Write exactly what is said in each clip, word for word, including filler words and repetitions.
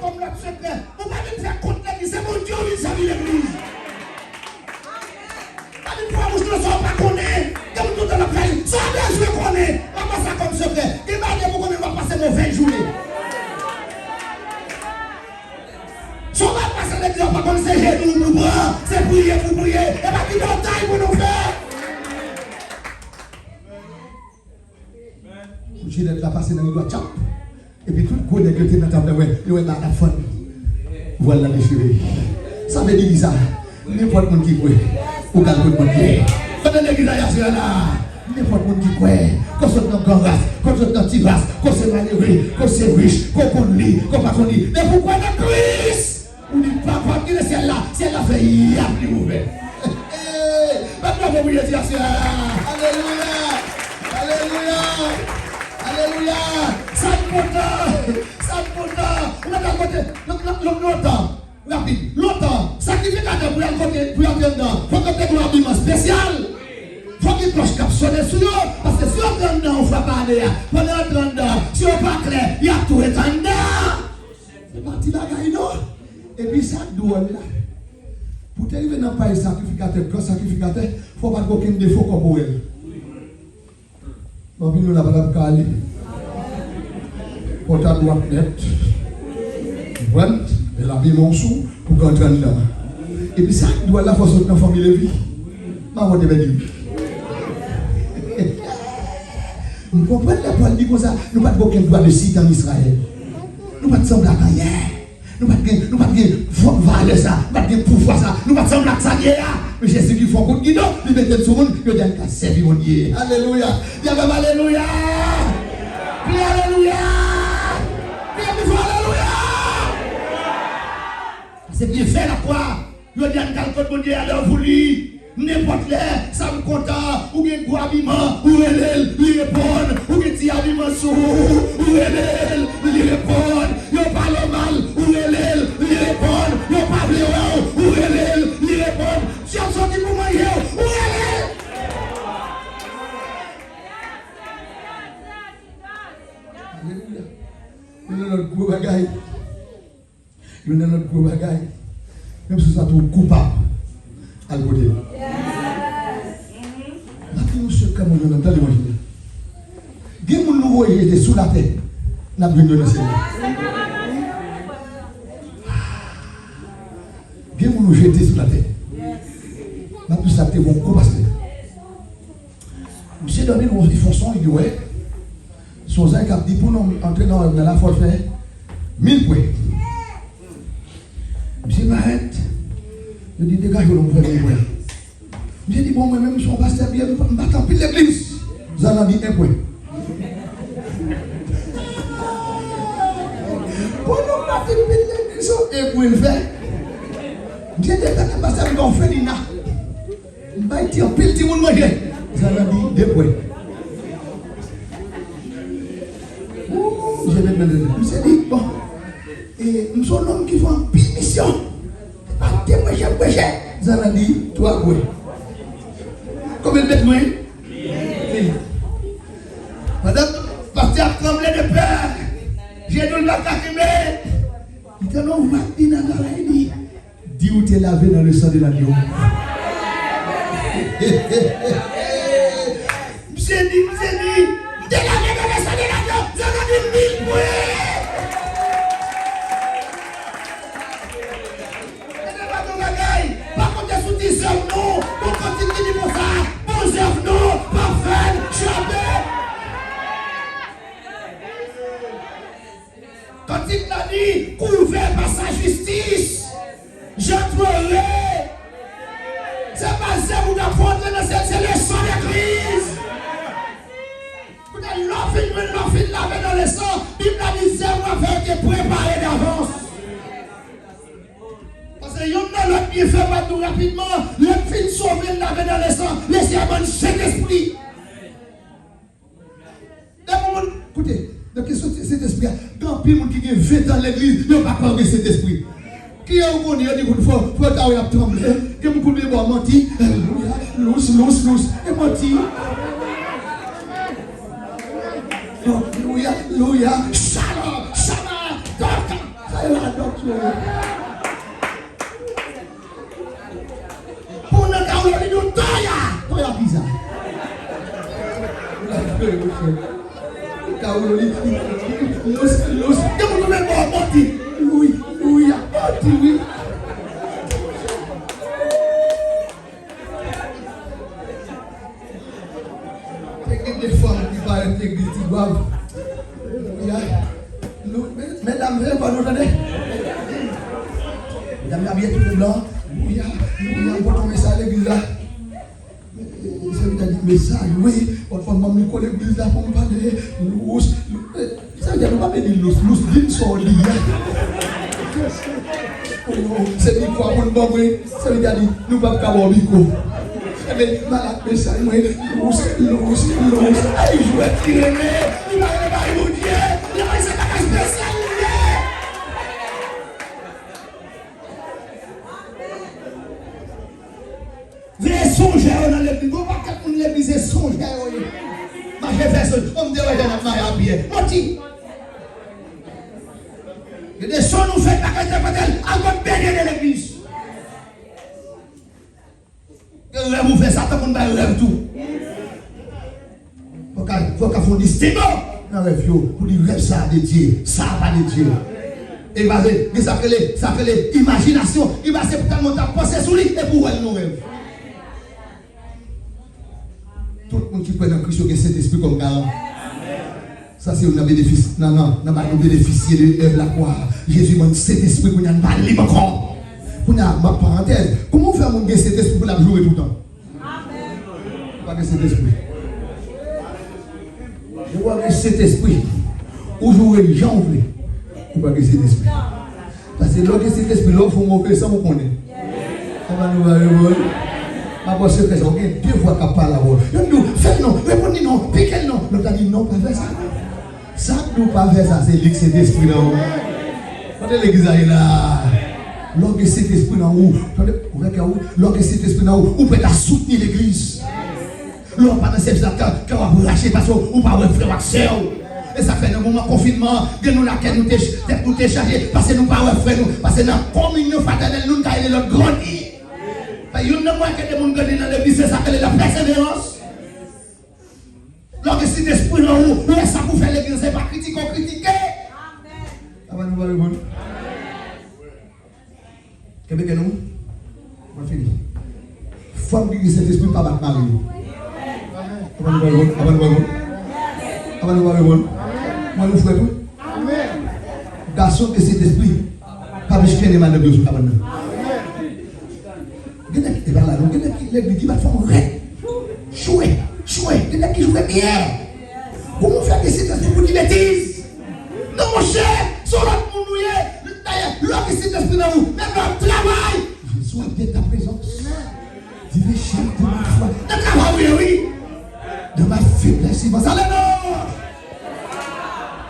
Kòm lòt sekrè, ou pa vin fè kont legliz, se Bondye ou vin sèvi legliz. Pa vin fè bouch nan sa ou pa konnen. Gen moun tout tan ap fè sa w bezwen konnen. Pa pran sa kòm sekrè. Gen bagay pou konnen w ap pase movèz jounen. Si w pa pase legliz, w pa konn se jenou pou pran, se priye pou priye. E pa ki batay pou nou fè. Pou Jilèt la pase nan ridwa tchap. Epi tout gwo nèg yo te nan tab la, wè, yo wè la ap fann. Vwal la dechire. Sa vle di ki sa? Nenpòt moun ki kwè, ou ka al kot Bondye. Kote legliz la ye aswè a la? Nenpòt moun ki kwè, ke w sot nan gran ras, ke w sot nan ti ras, ke w se malere, ke w se rich, ke w konn li, ke w pa konn li. Depi w kwè nan Kris, ou di, "Papa, m kite syèl la." Syèl la fè yap li ouvè. Hey, bat bravo pou Jezi aswè a la. Alelouya! Alelouya! Alelouya! Sa m kontan! Sa m kontan! Ou mèt al kote, lon-, lon-, lon-, lontan, rapid, lontan, sakrifikatè pou y al kote, pou y antre anndan, fòk yo te gen yon abiman espesyal. Fòk gen klòch k ap sonnen sou yo, paske si yo antre anndan yon fwa pa ane a, pandan yo antre anndan, si yo pa klè, y ap tou ret anndan. Se pa ti bagay non. Epi sa k dwòl la, pou te rive nan pay sakrifikatè, gran sakrifikatè, fò w pa t gen okenn defo kòpòrèl. Bon, anpil nou la pa t ap ka ale. Fò w ta dwat nèt. Konprann? E lavi men w sou pou w ka antre anndan. Epi sa k dwòl la, fò w sot nan fanmi Levi. M a wè w te pèdi. M konprann lè Pòl di konsa, nou pa t gen okenn dwa de site ann Izrayèl. Nou pa t sanble ak anyen. Nou pa t gen, nou pa t gen fò-, valè sa, nou pa t gen pouvwa sa, nou pa t sanble ak sa n ye a. Men Jezi ki fè yon kout gidon, li mete l sou moun, yo di al ka sèvi Bondye. Alelouya! Di avè m, alelouya! Kriye alelouya! Kriye pi fò, alelouya! Se byen fè lakwa. Yo di a n t al kot Bondye a lè w vouli. Nenpòt lè, sa m kontan, ou gen gwo abiman, ou rele l, li reponn. Ou gen ti abiman sou ou, ou rele l, li reponn. Yo pale w mal, ou rele l, li reponn. Yo pa vle wè w, ou rele l, li reponn. Si w ap soti pou manje w, ou rele l. Alelouya. Yon lòt gwo bagay. Youn nan lòt gwo bagay, menm si w santi w koupab, al kote l. M ap di nou sekrè mwen nan, tande mwen fini. Gen moun nou voye jete sou latè, n ap jwenn yo nan syèl la. Gen moun nou jete sou latè. M ap di sa k te bon kou pastè. Misye dòmi, nou li fon son, li di, wè. Se yon zay k ap di pou nou antre nan rèv nan la, fò l fè mil pwen. Misye parèt, yo di, degaje w, nou fè mil pwen. Misye di, bon, mwen menm, m se yon pastè byen, m pa t anpil legliz. Zay la di, en pwen. Bon, nou pa t anpil legliz, se en pwen l fè. Misye di, gade pastè, m ba w felina. M bay ti anpil timoun manje. Zay la di, de pwen. Ooh, je me demande. Misye di, bon, e, m se yon nonm ki fè anpil misyon. Se pa de pwen je preche. Zay la di, twa pwen. Konbyen l met mwen? Mil. Pandan pastè ap tranble de pè, jenou l pa ka kenbe. Li tande yon vwa k vin nan zay la, li di, Di ou te lave dans le sang de l'agneau. Misye di, misye di, m te lave dans le sang de l'agneau, zay la di mil pwen. Mete pa yon bagay, pa konte sou ti zèv nou, bon kantik ki di konsa, bon zèv nou, pa fè n chape. Kantik la di, couvert par sa justice, j'entrerai. Se pa zèv ou t ap fè antre nan syèl, se le sang de Christ. Kounye a, lè w fin jwenn, lè w fin lave nan le sang, Bib la di zèv w ap fè yo te prepare davans. Paske youn nan lòt byenfè m ap di w rapidman, lè m fin sove, m lave nan le sang, le Seyè ban m Sentespri. Depi moun, koute, nan kesyon Sentespri a, gen anpil moun ki gen ven tan legliz, yo pa kwè yo gen Sentespri. Kiyè ou konnen, yo di moun fò, fò ta wè y ap tranble. Gen moun konnen bò manti, alelouya, lous, lous, lous, e manti. Alelouya, alelouya, shalom, shalom, dòka, sa yo la, Pou nan kawlo li di w toya, toya pizza. Kawlo li, lous, lous. Gen moun ki menm bò bòti. Wi, wi, a bòti, wi. Te gen de fanm ki parèt legliz Tigwav. Wi, a. Nou, men, medam, veye kò nou, tande. Medam, y abiye tout de blan. Wi, a. Wi, a, pote yon mesaj legliz la. Sèvitè di, mesaj, wi. Pote fò m ban m mikwo legliz la pou m pale. Lous, lous. Sèvitè, nou pa beni lous, lous, di m sa w di a. Se mikwo a pou n ban mwen. Sèvitè a di, nou p ap ka ba w mikwo. Ebyen, malad mesaj mwen, lous, lous, lous. Ay, jwèt li renmen, li pa renmen bay Bondye, li pa se bagay espesyal li ye. Veye sonjè yo nan legliz. Gon pakèt moun legliz se sonjè yo ye. Mache fè sonjè. Kòm te wè Jàn ap mache a pyè. Manti. Gen de son nou fè pa ka entèprete l. Al konn benyen nan legliz. Gen rèv ou fè, Satan konn bay rèv tou. Fò ka, fò ka fè yon distingo nan rèv yo, pou di rèv sa a de Dye, sa a pa de Dye. E pa vre, gen sa k rele, sa k rele imajinasyon, ki pase pou tèlman w t ap panse sou li, epi w wè l nan rèv. Tout moun ki kwè nan Kris yo gen Sentespri kòm garan. Sa se youn nan benefis, nan, nan, nan bagay nou benefisye de èv lakwa a. Jezi ban n Sentespri, kounye a n pa lib ankò. Kounye a, m ap parantèz, kòman w fè yon moun gen Sentespri pou l ap joure toutan? Ou pa gen Sentespri. Ou pa gen Sentespri. Ou joure jan w vle. Ou pa gen Sentespri. Paske lè w gen Sentespri, lè w fè yon move san ou konnen. Kòman nou va reponn? Apa sekrè sa, ou gen de vwa k ap pale avè w. Youn di w, fè l non, reponn li non, pike l non. Lòt la di, non, pa fè sa non. Sa k di w pa fè sa, se li k Sentespri nan ou. Kote legliz la ye la? Lè w gen Sentespri nan ou, tande, ouvè kè w, lè w gen Sentespri nan ou, ou prèt a soutni legliz. Lè w pa nan sèvis la, kè, kè w ap rache paske w pa wè frè w ak sè w. E sa fè nan moman konfinman an, gen nou la kè nou te, tèt nou te chaje paske nou pa wè frè nou. Paske nan kominyon fratènèl nou, nou ka ede lòt grandi. Fè youn nan mwayen ke de moun grandi nan legliz, se sa k rele lapèseverans. Lè w gen Sentespri nan ou, ou wè sa pou fè legliz, se pa kritike w kritike. Apa nou pa reponn? Kenbe kè nou. Mwen fini. Fanm ki gen Sentespri pa bat mari yo. Apa nou pa reponn? Apa nou pa reponn? Apa nou pa reponn? Mwen nou frè tou. Gason ki gen Sentespri pa bezwen kennen madanm yo sou kabann nan. Gen nèg, e pa la non, gen nèg ki legliz ki bat fanm rèd. Jwe, jwe, gen nèg ki jwe byen. Kòman w fè gen Sentespri pou di betiz? Non, monchè, se yon lòt moun ou ye. Dayè, lè w gen Sentespri nan ou, menm lè w ap travay, Jezi ap gen ta prezans. Divin chèf de ma foi. Nan travay ou ye, wi. De ma faiblesse, il va. Alelouya.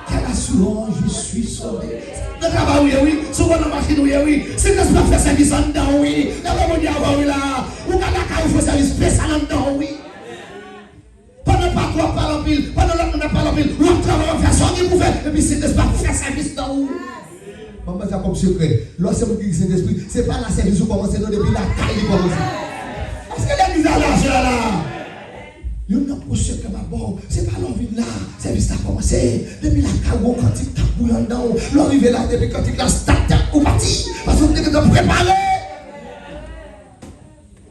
Quelle assurance, je suis sauvé. Nan travay ou ye, wi. Sou volan machin ou ye, wi. Sentespri ap fè sèvis anndan ou, wi. Nan Bondye avè w, wi, la. Ou ka lakay ou fè sèvis espesyal anndan ou, wi. Pandan patwon ap pale anpil, pandan lòt moun ap pale anpil, w ap travay, w ap fè sa w gen pou fè, epi Sentespri ap fè sèvis nan ou. Ban m ba sa kòm sekrè. Lè w se moun ki gen Sentespri, se pa la sèvis ou kòmanse non, depi lakay li kòmanse. Èske legliz la la, sè la? Youn nan gwo sekrè m ap ba w, se pa lè w vin la, sèvis la kòmanse. Depi lakay ou, gon kantik k ap bouyi anndan w. Lè w rive la, depi kantik la start, ou pati. Paske w te gentan prepare.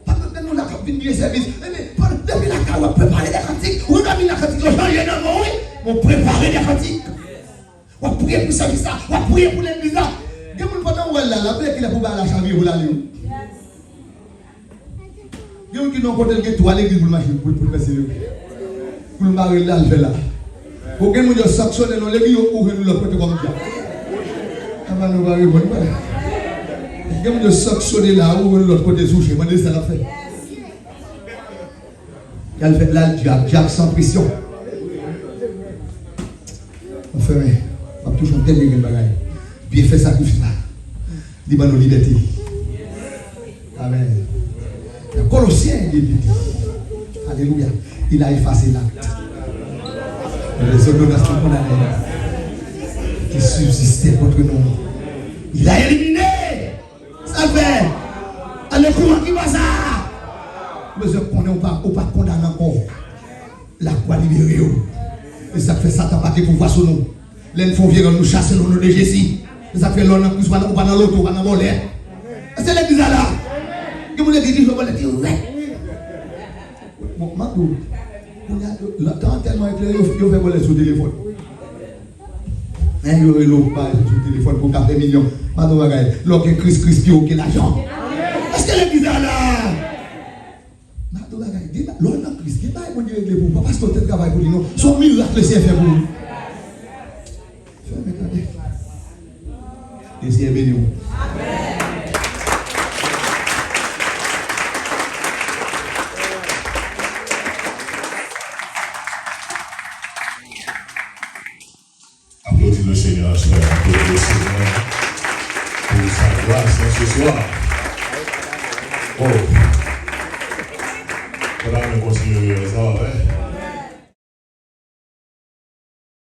Pandan nou la k ap vin gen sèvis, ebyen, pandan, depi lakay w ap prepare de kantik, ou dòmi la kantik yo chanje nan men w, wi. Bon, prepare de kantik. W ap priye pou sèvis la, w ap priye pou legliz la. Gen moun pandan w wè l la, l ap vle kilè pou bagay la chavire pou l ale, wi. Gen moun ki nan kote l gen twa legliz pou l mache, pou, pou l pèse yo. Pou l mare l al fè la. Bon, gen moun yo sanksyone nan legliz yo, ou jwenn lòt kote kòm djab. Apa nou pa reponn, frè? Gen moun yo sanksyone la, ou jwenn lòt kote sou che, mande sa l ap fè. Y al fè l al djab, djab san presyon. Anfen, m ap touche yon dènye grenn bagay. Byen fè sakrifis la. Li ban nou libète. Amèn. Nan Kolosyen, li di, alelouya, il a effacé l'acte, les ordonnances qui condamnaient, qui subsistaient contre nous. Li la elimine. Sa l fè? Ale kouran ki bò sa? Ou bezwen konnen ou pa, ou pa kondane ankò. Lakwa libere w. E sa k fè Satan pa gen pouvwa sou nou. Lè n fè yon vye rang, nou chase l o non de Jezi. E sa k fè lè w nan Kris, ou pa nan, ou pa nan loto, ou pa nan bòlèt. Èske legliz la la? Gen moun legliz ki jwe bòlèt dirèk. Bon, m ap di w, kounye a, yo, tan an tèlman eklere, yo, yo fè bòlèt sou telefòn. Men yo rele w bay sou telefòn pou ka fè milyon. M ap di w bagay, lè w gen Kris, Kris pi wo ke lajan. Èske legliz la la? M ap di w bagay, gen ba-, lè w nan Kris, gen bagay Bondye regle pou ou. Pa pastè w te travay pou li non. Se yon mirak Leseyè fè pou ou. Fèmen tande. Ke Senyè beni w. Aplodi le Senyè aswè. Aplodi le Senyè pou sa gras nan se swa. Oh. Fò n kontinye reyèl sa.